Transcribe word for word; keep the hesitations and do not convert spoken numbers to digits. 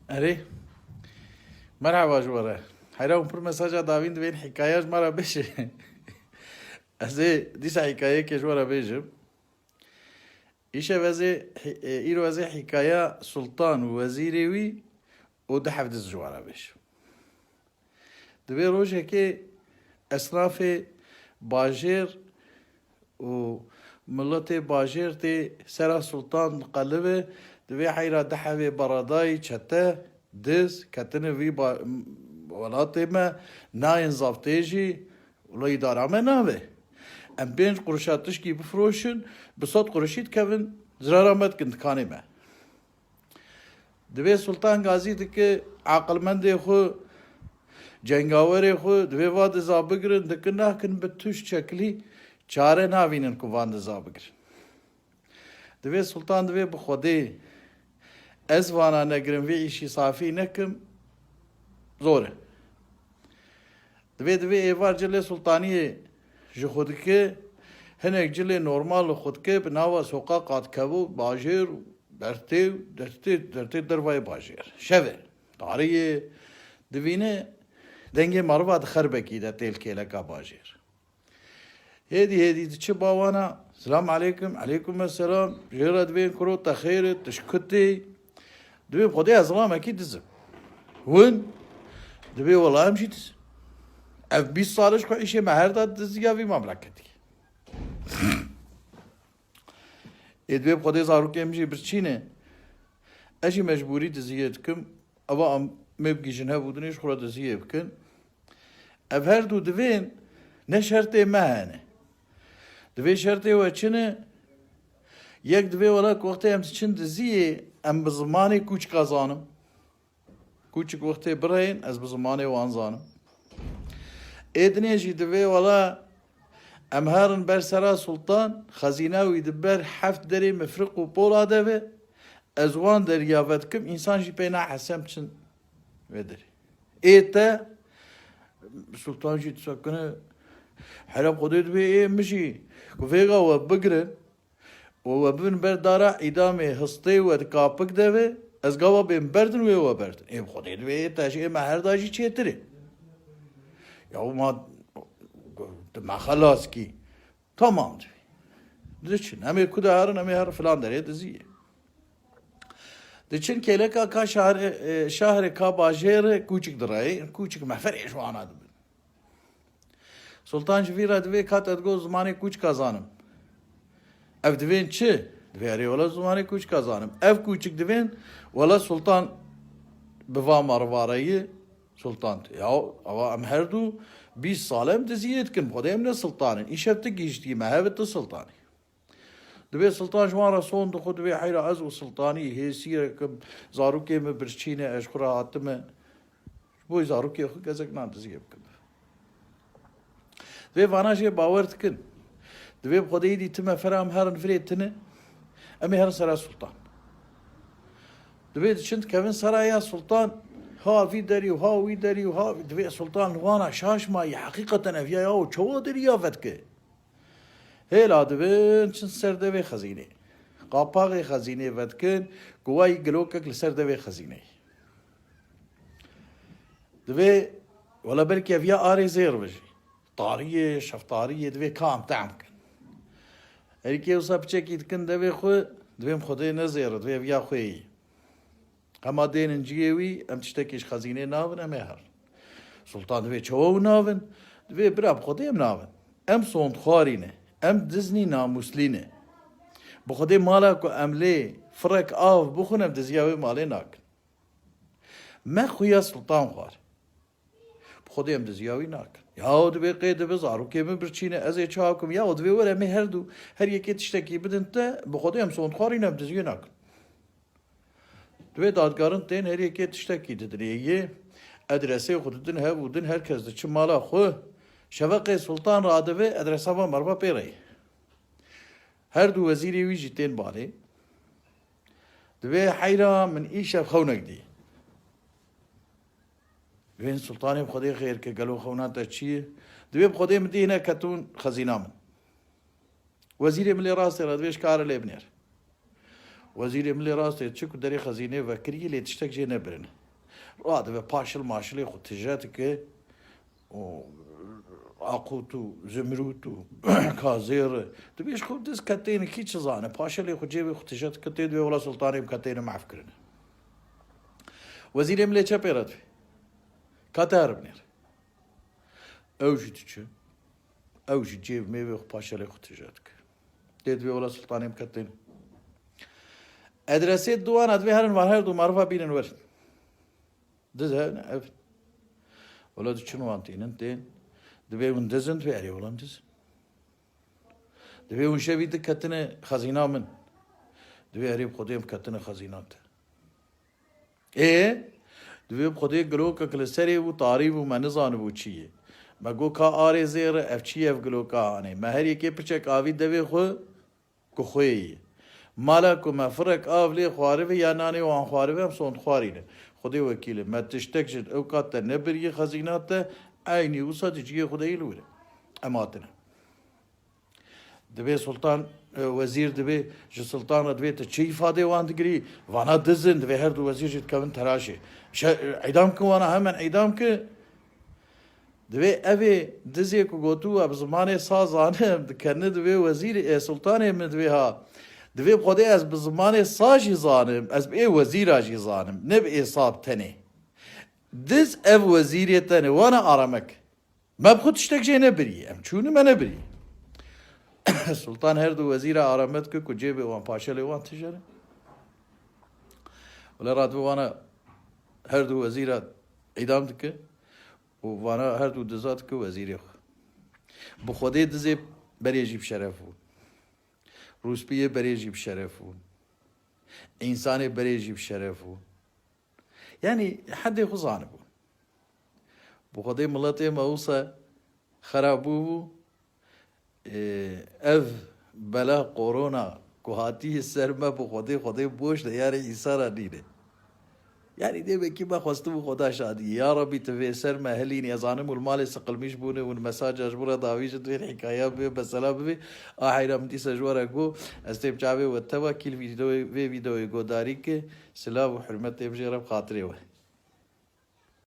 Erê. Merhaba ji we re. Heyra hûn pir mesaja dawîn divên hîkaye ji me re bêje. Ez ê dîsa hîkayeyekê ji we re bêjim. Îşev ez ê hî-, e, îro ez ê hîkaya Sultan û wezîrê wî û du hevdiz ji we re bêjim. Divê rojekê esnafê bajêr û miletê bajêr tê sera Sultan diqelibe, divê heyra du hevê beredayî çete, diz, ketine vî ba-, welatê me, nayên zaftê jî, wela îdara me nabe. Em pênc qurişa tişkî bifroşin, bi sed qurişî dikevin, zirara me dikin dikanê me. Divê Sultan Gazî dike aqilmendê xwe, cengawerê xwe, divê va diza bigirin, dikin nakin bi tûş çekilî çare navînin ku van diza bigirin. Divê Sultan divê bi Xwedê ez vana negirim, vê îşî safî nekim, zor e. Divê, divê êvar cilê sultaniyê ji xwe dike, hinek cilê normal li xwe dike, bi nava soqaqa dikeve û bajêr û dertê û dertê, dertê dervayê bajêr. Şev e, tarî ye, divîne dengê meriva di xerbekî de tê li kêleka bajêr. Hêdî hêdî diçe ba wana, "Selam aleykum." "Aleykum selam." "Jê re divên kuro te xêr e, tu ji ku tê?" Divê, "Xwedê ez zilamekî diz im." "Hûn?" Divê, "Wela em jî diz in." "Ev bîst sal e ji ku îşê me her da diziya vî mamleketî." Ê divê, "Bi Xwedê zarokê min jî birçî ne. Ez jî mecbûrî diziyê dikim. Eva em mêbgî jin hev û dinê ji xwe re diziyê bikin." Ev her du divên ne şertê me hene. Divê şertê we çi ne? Yek divê, wela ku wextê em diçin diziyê, em bi zimanê kûçika zanin. Kûçik wextê bireyên, ez bi zimanê wan zanim. Ê dinê jî divê, wela em herin ber sera sultan, xezîna wî di ber heft derê mifriq û pola de be, ez wan deriya vedikim, însan jî pê nahese em çin vê derê. Ê te, sultan jî disekine, hela Xwedê divê ê min jî ku vêga we bigirin û we bibin ber dara îdamê histê we di kapik de be, ez gava bêm berdin wê we berdin. Ê bi Xwedê divê ê te ji ê me her da jî çêtir e. Ya ma tu me xelas kî. Tamam divê. Diçin. Em ê ku de herin, em ê herin filan derê diziyê. Diçin kêleka ka şahrê, e, şahrê ka bajêr e, kûçik direyê, kûçik meferê ji wana dibin. Sultan ji vî re divê, ka te digot zimanê kûçika zanim. Ev divên çi? Divê erê wela zimanê kûçika zanim. Ev kûçik divên wela sultan bi va merivare ye. Sultan, ya, ava em her du bîst sal em diziyê dikin, bi Xwedê em ne sultan in. Îşev tu gihiştî me, heve tu sultan î. Divê sultan ji wan re son dixwe, divê heyra ez û sultanî hêsîrek im, zarokê min birçî ne, ez ji xwe re hatime. Ji bo zarokê xwe gezek nan diziyê bikim. Divê vana jê bawer dikin. Divê bi Xwedê êdî tu mefera em herin virê tine, em ê herin sera sultan. Divê diçin dikevin seraya sultan, ha vî derî û ha wî derî û ha vî, divê sultan li wana şaş mayî, heqîqeten ev ya, ya çawa derî ya vedike. Hêla dibin çin ser devê xezînê. Qapaxê xezînê vedikin, ku wayî gilokek li ser devê xezînê. Divê, wela belkî ev ya arê zêr be jî. Tarî ye, şeftarî ye, divê ka em tehm kin. Herî kê wisa piçekî dikin devê xwe, divê em Xwedê ne zêr e, divê ev ya xwe ye. Hema dênin cihê wî, em tiştekî ji xezînê navin, em ê herin. Sultan divê çawa û navin? Divê bira bi Xwedê em navin. Em sondxwarî ne. Em diznî namûslî ne. Bi Xwedê mala ku em lê firek av bixwin, em diziya wê malê nakin. Me xuya sultan xwar. Bi Xwedê em diziya wî nakin. Yaw divê qê dibe zarokê min birçîne, ez ê çawa bikim? Yaw divê were em ê her du, her yekê tiştekî bidin te, bi Xwedê em sondxwarî ne, em diziyê nakin. Divê dadgarin tên, her yekê tiştekî didin ê yê, edresê xwe didin hev û din, her kes diçi mala xwe. Şeveqê sultan radibe, edresa van merva pê re ye. Her du wezîrê wî jî tên balê. Divê heyra min îşev xewnek dî. Divên sultanê bi Xwedê xêr ke, gelo xewna te çi ye? Divê bi Xwedê min dî hinek ketûn xezîna min. Wezîrê min lê rastê re divê ji kare lê binêr. Wezîrê min lê rastê çi ku derê xezînê vekirî lê tiştek jê nebirin. Radibe paşil maşilê xwe tije dike û aqut û zimrût û kazêr. Dibê ji xwe diz ketêne kî çi zane. Paşilê xwe cêbê xwe tije dike tê dibê wela sultanê bi ketêne mehf kirine. Wezîrê min lê çepê re dibê. Ka te herin binêre. Ew jî diçe. Ew jî cêv mêvê xwe paşelê xwe tije dike. Tê dibê wela sultanê biketên. Edresê diwana dibê herin van her du marifa bînin werin. Diz herin ev. Wela diçin wan tînin tên. Dibê hûn dizin dibê erê wela dizin. Dibê hûn şevî diketine xezîna min. Dibê erê bi xwedê em ketine xezîna te. Ê, divê bi Xwedê gilokek li serê bû tarî bû me nizanibû çi ye. Me got ka arê zêre ev çi ye ev giloka anê. Me her yekê piçek avî devê xwe ku xwê ye. Mala ku me firek av lê xwaribê ya nanê wan xwaribê em sondxwarî ne. Xwedê wekîl e. Me tiştek ji ew kat te nebiriye xezîna te eynî wisa di cihê xwe de yî li wir e. Em hatine. Dibê sultan, e, wezîr dibê, ji sultan re dibê tu çi îfadê wan digirî? Vana dizin, dibê her du wezîr jî dikevin telaşê. Şe-, îdam kin wana hemen îdam kin. Dibê evê dizê ku gotû we bi zimanê sa zanim, dikene dibê wezîrê, e, sultanê min dibê ha. Dibê bi Xwedê ez bi zimanê sa jî zanim, ez bi ê wezîra jî zanim, ne bi ê sa bi tenê. Diz ev wezîrê tenê, wana aramek. Me bi xwe tiştek jê nebirî. Em çûne me nebirî. Sultan her du wezîra arame dike ku cêbê wan paşelê wan tije ne. Wele radibe wana her du wezîra îdam dike û vana her du diza dike wezîrê xwe. Bi Xwedê dizê berê jî bi şeref bûn. Rûspiyê berê jî bi şeref bûn. Însanê berê jî bi şeref bûn. Yanî hedê xwe zanibûn. Bi Xwedê miletê me wisa xerab bûbû. Ê, ev bela korona ku hatiye ser me bi Xwedê, Xwedê boş de yarê însana nîne. Yanî dêmekî me xwestibû Xweda şadiyê. Ya Rebî tu vê ser me hilînî. Ez zanim hûn malê siqilmîş bûne, hûn mesaja ji bo re davîjin, divê hîkaya bibê, mesela bibê. A heyra min dîsa ji we re got, ez têm çavê we teva kî li vîdeoyê, vê vîdeoyê godarî ke, silav û hurmetê bijêre bi xatirê we.